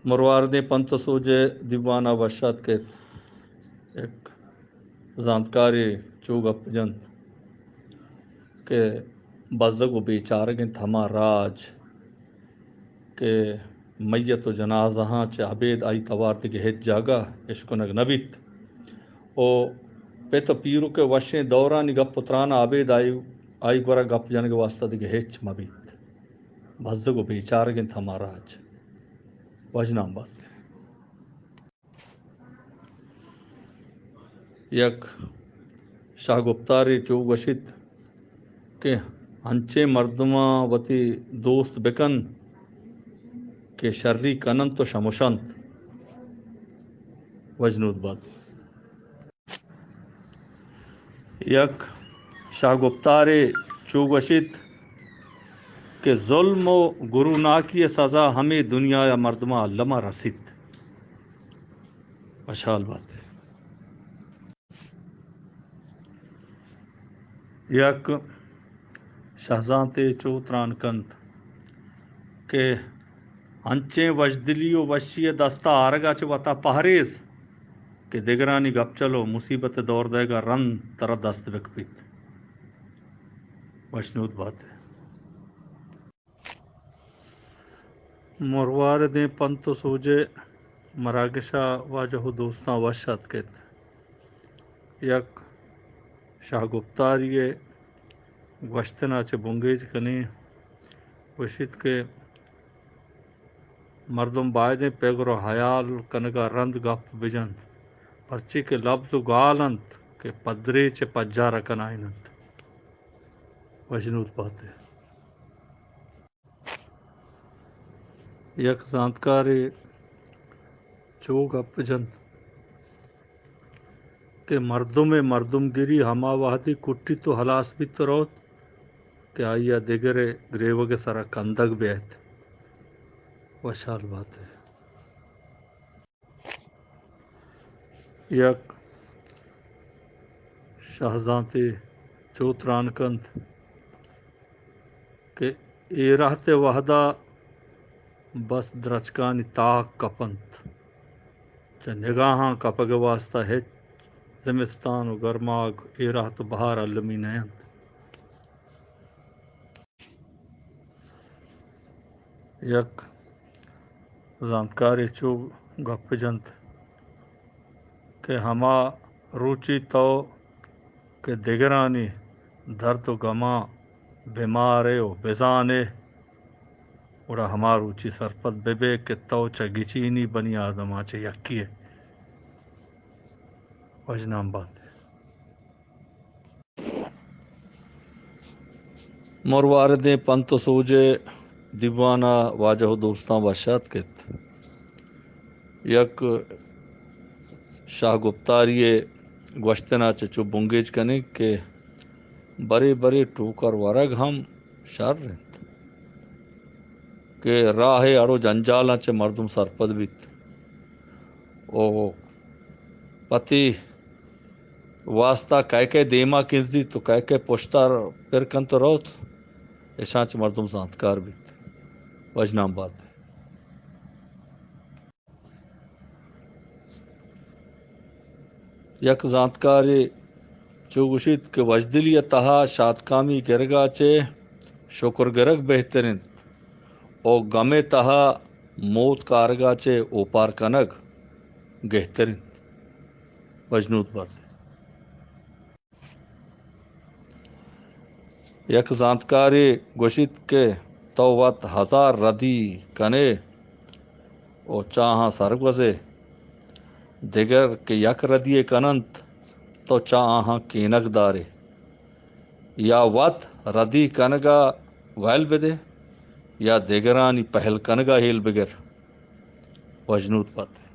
مرواردیں پنت ءُ سوج ءِ دیوان ءَ وش آتک ات۔ یک زانتکارے چو گپ جنت کہ بزگ ءُ بیچارگ انت ہما راج کہ میت ءُ جنازہاں چہ ابید آئی توار دگہ ہچ جاگہ اشکنگ نہ بیت۔ ءُ پت ءُ پیرک ءِ وشیں دورانی گپ ءُ تران ءَ ابید آئی، آئی گورا گپ جنگ ءِ واستہ دگہ ہچ مہ بیت۔ بزگ ءُ بیچارگ انت ہما راج۔ وژنام بات۔ یک شاہ گپتارے چو گوشیت کہ انچیں مردماں وتی دوست بکن کہ شری کننت ءُ شمشنت۔ وژنود بات۔ یک شاہ گپتارے چو گوشیت کہ ظلم ءُ گروناکی ءِ سزا ہمے دنیا ءِ مردماں الما رسیت۔ وشحال بات۔ یک شہزانتے چو تران کنت کہ انچیں وشدلی ءُ وشی ءِ دست ءَ آرگ ءَ چہ وتا پہریز کہ دگرانی گپچل ءُ مصیبت ءِ دور دئیگ ءَ رند ترا دست بکپیت۔ وشنود بات۔ مرواردیں پنت ءُ سوج ءِ مراگش ءَ واجہ ءُ دوستاں وش آتک ات۔ یک شاہ گپتاری ءِ گوشتن ءَ چہ بنگیج کنیں، گوشیت کہ مردم بائدیں پگر ءُ ہیال کنگ ءَ رند گپ بجنت، پرچے کہ لبز ءُ گال انت کہ پدریچ ءِ پجار ءَ کنائیننت۔ وشنود بات۔ یک زانتکارے چو گپ جنت کہ مردم ءِ مردمگری ہما وہدی کٹیت ءُ ہلاس بیت ءُ روت کہ آئی ءَ دگر ءِ گریوگ ءِ سرا کندگ بیایت۔ وشحال بات۔ یک شہزانتے چو تران کنت کہ اے رہت ءِ وہدا بس درچکانی تاک کپنت، چہ نگاہاں کپگ ءِ واستہ ہچ زمستان ءُ گرماگ، اے رہت ءُ بہار المی نہ انت۔ یک زانتکارے چو گپ جنت کہ ہما روچی تو کہ دگرانی درد ءُ گماں بمارے ءُ بزانے، گڑا ہما روچی سرپد ببے کہ تو چہ گچینی بنی آدماں چہ یکے ئے۔ وژنام بات۔ مرواردیں پنت ءُ سوج ءِ دیوان ءَ واجہ ءُ دوستاں وش آتک ات۔ یک شاہ گپتاری ءِ گوشتن ءَ چہ چو بنگیج کنیں کہ برے برے ٹوکر ورگ ہم شر انت کہ راہ ءِ اڑ ءُ جنجالاں چہ مردم سرپد بیت ءُ پتی واستا کئے کئے دیما کنزیت ءُ کئے کئے پشتا پر کنت ءُ روت، اشاں چہ مردم زانتکار بیت۔ وژنام بات۔ یک زانتکارے چو گوشیت کہ وژدلی ءِ تہا شاتکامی گرگ ءَ چہ شکر گرگ بہتر انت ءُ گم ءِ تہا موت کارگ ءَ چہ اوپار کنگ گہتر انت۔ وژنود بات۔ یک زانتکارے گوشیت کہ تو وت ہزار ردی کن ئے ءُ چہ آہاں سرگوز ئے، دگر کہ یک ردی یے کن انت، تو چہ آہاں کینگ دار ئے۔ یا وت ردی کنگ ءَ ویل بدے یا دگرانی پہل کنگ ءَ ہیل بگر۔ وژنود بات۔